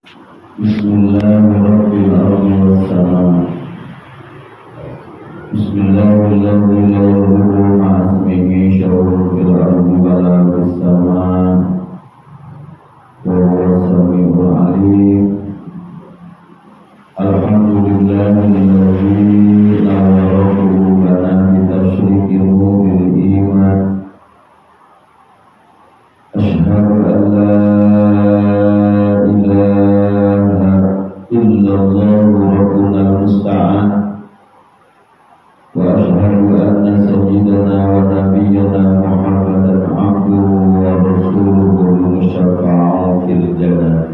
Bismillahirrahmanirrahim. Bismillahirrahmanirrahim. Fil ardi wa la fis sama wa huwa as-sami'ul 'alim. Alhamdulillahilladzi nawwara qulubana bi tashrikil bil iman. Asyhadu an la ilaha illallah rabbuna musta'an wa asyhadu anna sayyidana wa nabiyyana Muhammadan abduhu wa rasuluhu al-musyaffa'u fil jannah.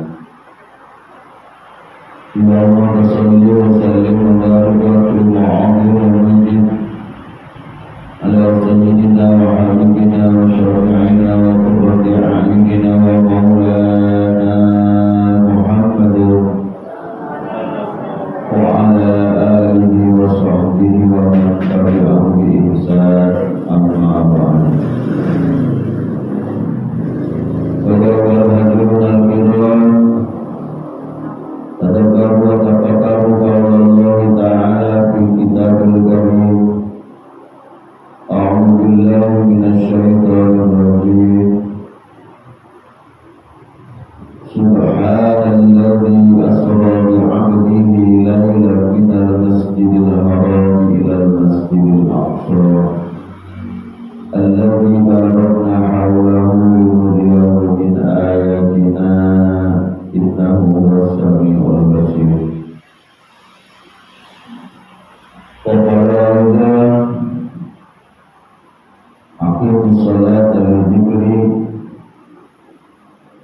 Allahumma shalli wa sallim wa barik wa majid ala sayyidina wa habibina wa syafi'ina wa qurrati a'yunina wa maulana Muhammad wa ala alihi wa sahbihi wa man tabi'ahum bi ihsan. Amma ba'd. Wa hadirun al-kiram tadabbaru wa tafakkaru qawla ta'ala fi kitabil karim. A'udzu billahi minasy syaithanir rajim. Subhanalladzi asra bi 'abdihi lailan minal masjidil haram ilal masjidil aqsa alladzi barakna hawlahu linuriyahu min ayatina innahu huwas samiul basir. Wa qala aqimus salata li dzikri.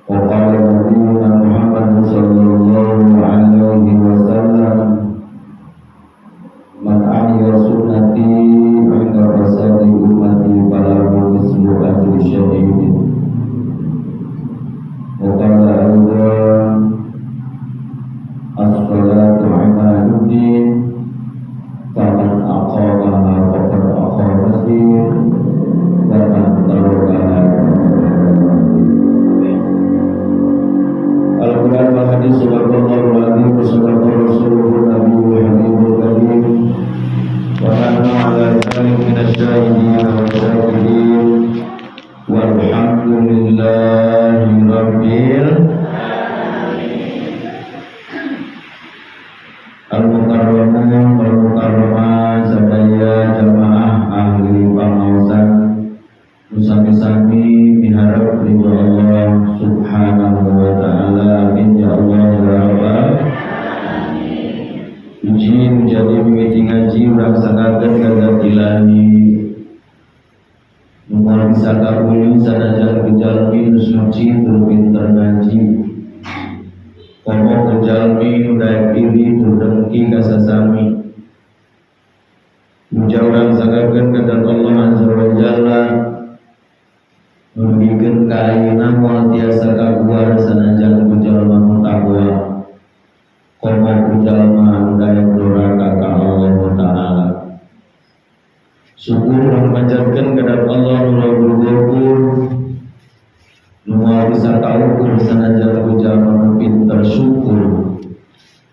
Wa qala nabiyyuna Muhammad sallallahu alaihi wasallam man ahya sunnati 'inda fasadi ummati falahu mislu ajri syahidin. Wa qala aidan as-salatu 'imaduddin faman aqamaha faqad aqama ad-din wa man tarakaha. Al-Quran wal Hadis sadaqallahu al-azim wa sadaqa rasuluhu nabiyul habibul karim wa nahnu ala dzalika minasy syahidin wa syakirin walhamdulillahi rabbil alamin. Al-mukarramun wal mukarramat sadaya jamaah ahli pangaosan sami-sami miharap ridho Allah Subhanahu wa ta'ala. Amin ya Allah ya Rabbal alamin. Puji menjadi mimiti ngaji urang sanggakeun ka ilahi nu moal bisa kabuli sanajan ku jalmi nu suci tur pinter ngaji, komo ku jalmi nu daek iri tur dengki ka sasami. Muja urang sanggakeun ka Allah Azza wa Jalla nugikeun ka ayeuna moal tiasa kaguar sanajan ku jalma nu takwa, komo ku jalma anu daek doraka ka Allah Ta'ala. Syukur urang panjatkeun ka Allah nu Rabbul Ghafur nu moal bisa kaukur sanajan ku jalma nu pinter syukur,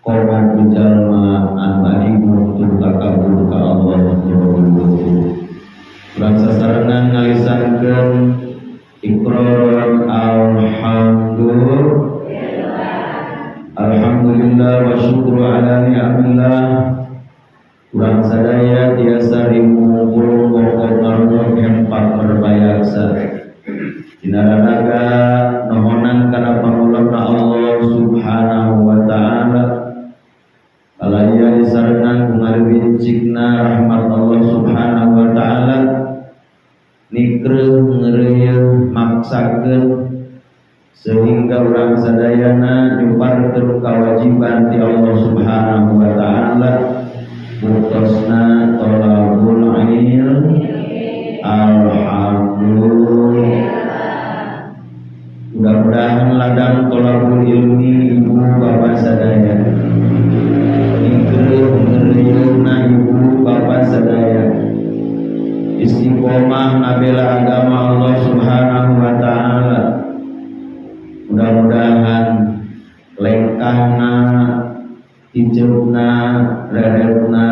komo ku jalma anu agung tur takabur ka Allah Rabbul Ghafur. Urang sasarengan ngalisankeun ikrar alhamdulillah. Alhamdulillah wa syukru ala ni'amillah. Urang sadaya tiasa rimumpul pokok marung empat merbayaksa dina raraga nohonan kana pangulangna Allah Subhanahu wa ta'ala. Alaya disarengan ku ngariwincikna rahmat Allah Subhanahu wa ta'ala nikreuh ngeureuyeun maksakeun sehingga urang sadayana nyuparkeun kewajiban ti Allah Subhanahu wa ta'ala buktosna thalabul ilm. Alhamdulillah. Mudah-mudahan ladang thalabul ilmi ibu bapak sadaya nikreuh ngeureuyeunna ibu bapak sadaya istiqomah ngabela agama Allah Subhanahu wa ta'ala. Mudah-mudahan lengkap tingkahna, hijeupna, reretna,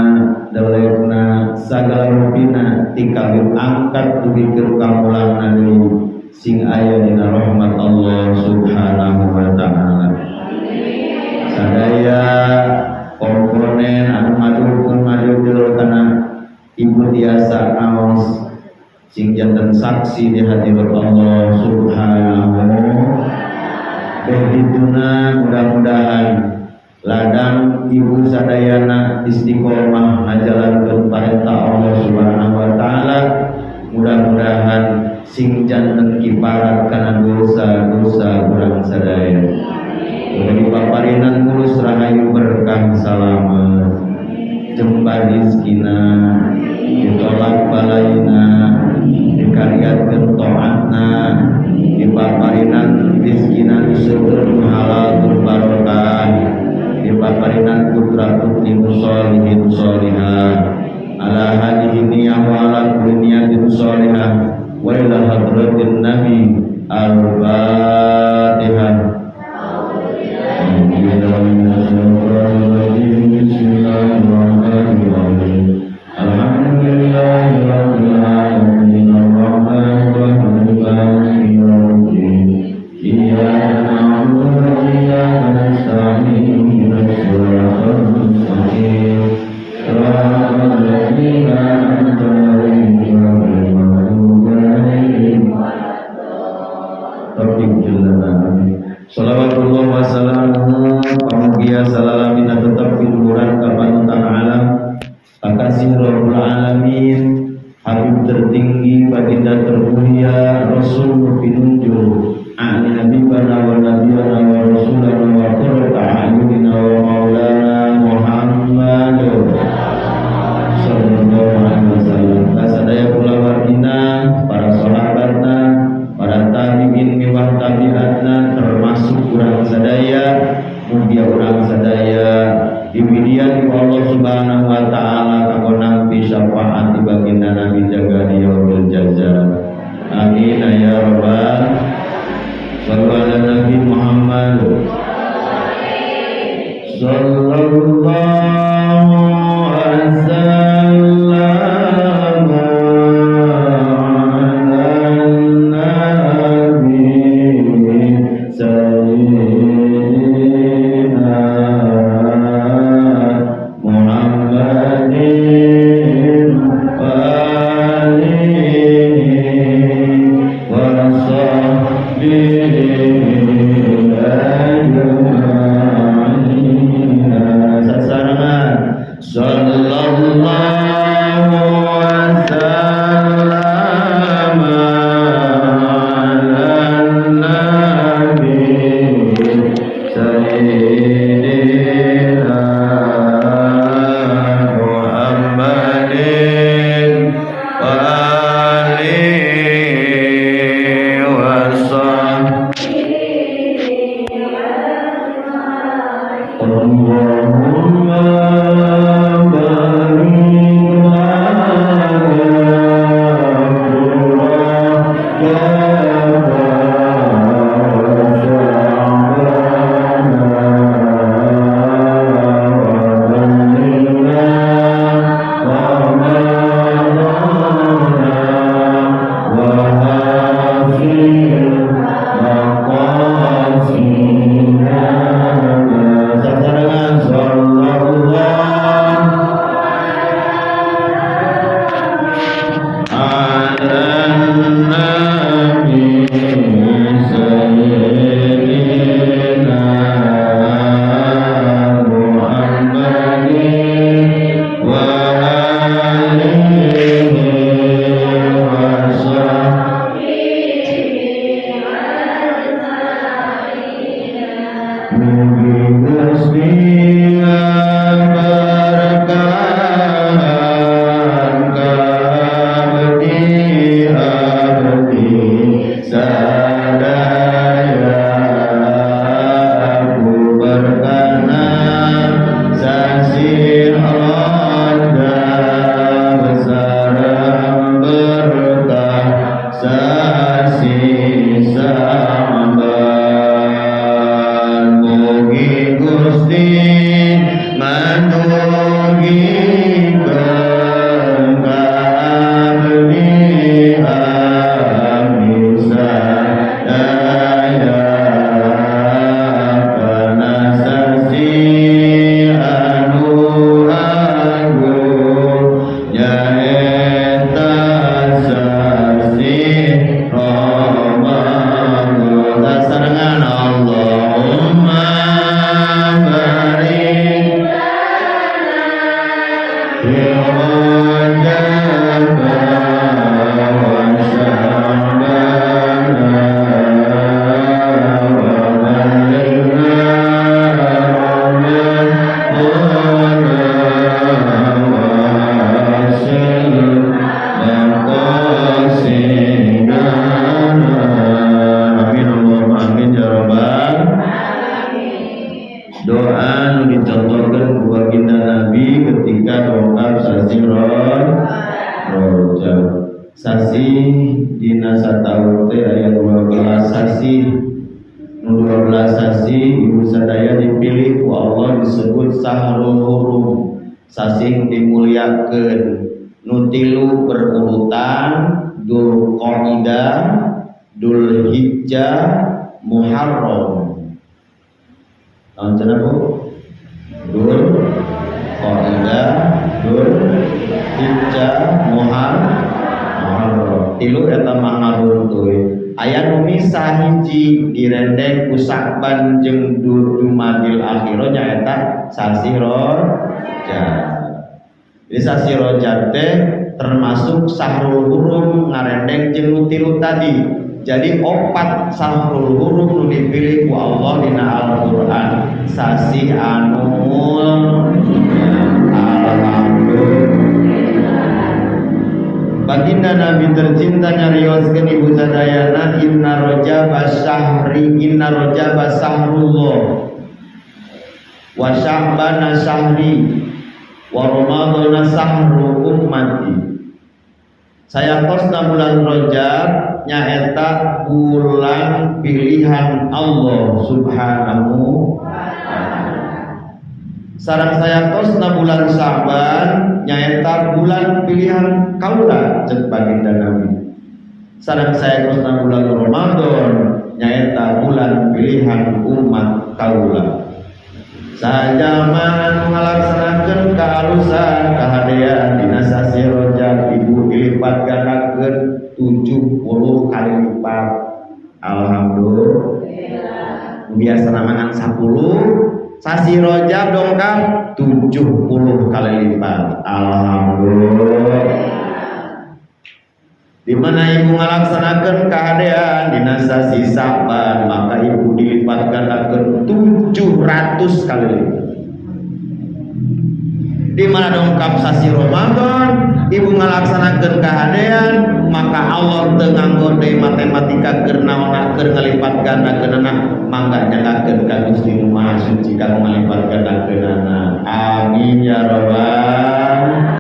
delekna, sagala rupina ti kawit angkat dugi ka mulangna deui sing aya dina rahmat Allah Subhanahu wa taala. Sadaya komponen anu madukun madudul kana ibu tiasa ngaos sing janten saksi di hadirat Allah Subhanahu beh dituna. Mudah-mudahan ladang ibu sadayana istiqomah ngajalankeun parentah Allah Subhanahu wa taala, mudah-mudahan sing janten kiparat kana dosa-dosa urang sadaya. Mudah dipaparinan mulus rahayu berkah salamet, jembar rizkina, ditolak balaina, dikariatkeun taatna, dipaparinan rizkina seueur nu halal tur barokah, dipaparinan putra putri nu sholihin sholihah. Ala hadhihi niyyah wa ala kulli niyatin sholihah wa ila hadratin nabi. Al-Fatihah. Bismillahirrahmanirrahim. Alhamdulillahi rabbil alamin arrahmanir rahim maliki yaumiddin. Iyyaka na'budu wa iyyaka nasta'in ihdinas siratal mustaqim siratal ladzina an'amta 'alaihim ghairil maghdubi 'alaihim. Salawatullah wa salamuhu pamugia salalamina tetap piluhuran ka panutan alam, kakasih Rabbul Alamin, Habib tertinggi, baginda termulia, Rasul pinunjul, a'ni habibana wa nabiyana wa rasulana wa qurrata a'yunina wa maulana Muhammad sallallahu alaihi wasallam. Kasadaya kulawargina, para sahabatna, para tabi'in miwah tabi'atna, termasuk urang sadaya, mugia urang sadaya diwidian ku Allah Subhanahu wa taala kanggo nampi syafaat di baginda Nabi jaga di yaumil jaza. Amin ya rabbal. Sallu ala Nabi Muhammad sallallahu alaihi wasallam ala nabi sayyidina Muhammadin wa alihi wa sahbihi ajma'in. Sasarengan sallallahu wasallam ala nabi sayyidina Muhammadin wa alihi wa sahbihi. Allahumma barik lana sasi Sa'ban. Mugi Gusti ngadugikeun ka abdi, abdi sadaya, kana sasih anu agung, nyaeta sasih Ramadan. Sarengan, Allahumma barik fi Rajab wa Sya'ban wa ballighna Ramadan wa ahsin maqasidana. Amin Allahumma amin ya rabbal. Doa nu dicontohkeun ku baginda Nabi ketika dongkap sasih Rajab. Sasih dina sataun teh aya 12 sasih. Nu 12 sasih, ibu sadaya, dipilih ku Allah disebut Syahrul Hurum, sasih nu dimuliakeun. Nu tilu berurutan, Dzulqa'dah, Dzulhijjah, Muharram. Tahun cenah, Bu? Dzul Qa'idah, Dzul Hijjah, Muharram. Tilu eta mah ngaruntuy. Aya nu misah hiji, direndeng ku Sakban jeung Jumadil Akhirah, nyaeta sasih Rajab. Jadi sasih Rajab teh termasuk Syahrul Hurum, ngarendeng jeung nu tilu tadi. Jadi opat Syahrul Hurum nu dipilih ku Allah dina Al-Qur'an, sasih anu alhamdulillah. Baginda Nabi tercinta nyarioskeun, ibu sadayana, inna rajab syahri, inna rajab syahrullah wa sya'bana syahri wa ramadhana syahru ummati. Sayaktosna bulan Rajab nyaeta bulan pilihan Allah Subhanahu. Sareng sayaktosna bulan Syaban nyaeta bulan pilihan kaula, cek baginda Nabi. Sareng sayaktosna bulan Ramadan nyaeta bulan pilihan umat kaula. Saha anu ngalaksanakeun kaalusan, kahadean dina sasih Rajab, ibu, dilipat gandakeun 70 kali lipat. Alhamdulillah. Biasa ngan 10, sasih Rajab dongkap 70 kali lipat. Alhamdulillah. Di mana ibu ngalaksanakeun kahadean dina sasih Sa'ban, maka ibu dilipat gandakeun 700 kali lipat. Di mana dongkap sasih Ramadan, ibu ngalaksanakeun kahadean, maka Allah teu nganggo deui matematika keur naonna, keur ngalipat gandakeunana. Mangga nyanggakeun ka Gusti Nu Maha Suci kanggo ngalipat gandakeunana. Amin ya rabbal.